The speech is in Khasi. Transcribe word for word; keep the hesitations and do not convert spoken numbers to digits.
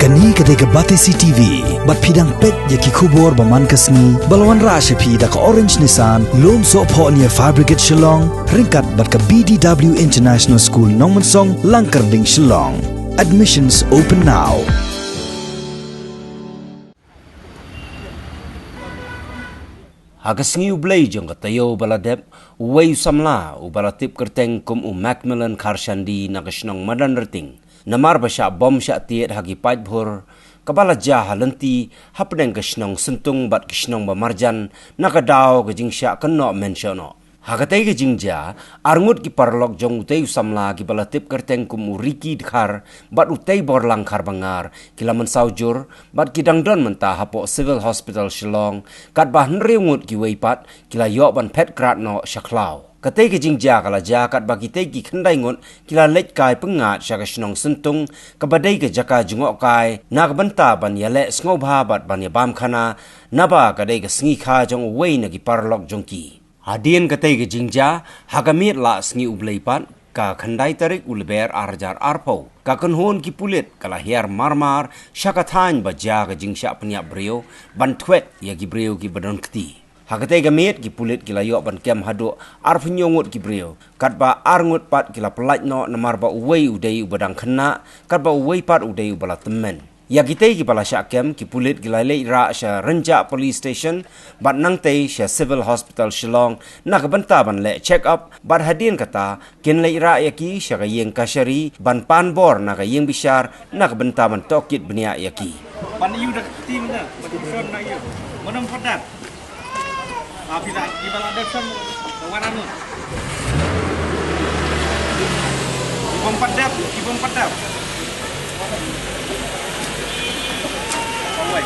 Kane ka dei ka Batesi T V, bad phi dang peit ïa ki khubor ba man ka sngi, ba la wanrah sha phi da ka Orange Nissan, Lumsohphoh near Fire Brigade Shillong, ryngkat bad ka B D W International School Nongmensong, Langkyrding, Shillong. Admissions open now. Ha ka sngi U Blei jong ka taïew ba la dep, uwei u samla uba la tip kyrteng kum u Macmillan Kharshandi na ka shnong Madanrting, namar ba shah bom shah tied ha ki paidbah, kaba la jia ha lynti hapdeng ka shnong Syntung bad ka shnong Bamarjan, na ka daw ka jingshah kynnoh mynshuwa noh. Ha katei ka jingjia, arngut ki paralok jong utei u samla kiba la tip kyrteng kum u Ricky Dkhar bad u Teiborlang Kharbangar, ki la mynsaw jur, bad ki dang don mynta hapoh Civil Hospital Shillong, katba hynriew ngut kiwei pat ki la ïoh ban phet krad noh sha khlaw. Katei ka jingjia ka la jia katba kitei ki khyndai ngut ki la leit kai pyngngad sha ka shnong Syntung, kaba dei ka jaka jngohkai, na ka bynta ban ïaleh sngewbha bad ban ïabam khana, naba ka dei ka sngi kha jong uwei na ki paralok jong ki. Hadien katei ka jingjia, ha ka miet la sngi U Blei pat, ka khyndai tarik u Lber ar hajar arphew, ka kynhun ki pulit ka la hiar marmar sha ka thaiñ ba jia ka jingshah pynïap briew, ban thwet ïa ki briew kiba don kti. Ha katei ka miet ki pulit ki la ïoh ban kem haduh arphew hynñiew ngut ki briew, katba arngut pat ki la pyllait noh namar ba uwei u dei uba dang khynnah, katba uwei pat u dei uba la tymmen. Ïa kitei kiba la shah kem, ki pulit ki la leit rah sha Rynjah Police Station, bad nangtei sha Civil Hospital Shillong, na ka bynta ban leh check up, bad hadien kata, kin leit rah ïa ki sha ka ïing kashari, ban pan bor na ka ïing bishar, na ka bynta ban tohkit bniah ïa ki. Ban ïu da ka kti mynta, ban ïu shon na ïu. Mynta pat dap. Ah, phi la, phi ba la dep sam, ka wan anu. Ki bom pat dap, ki bom pat dap. Awai.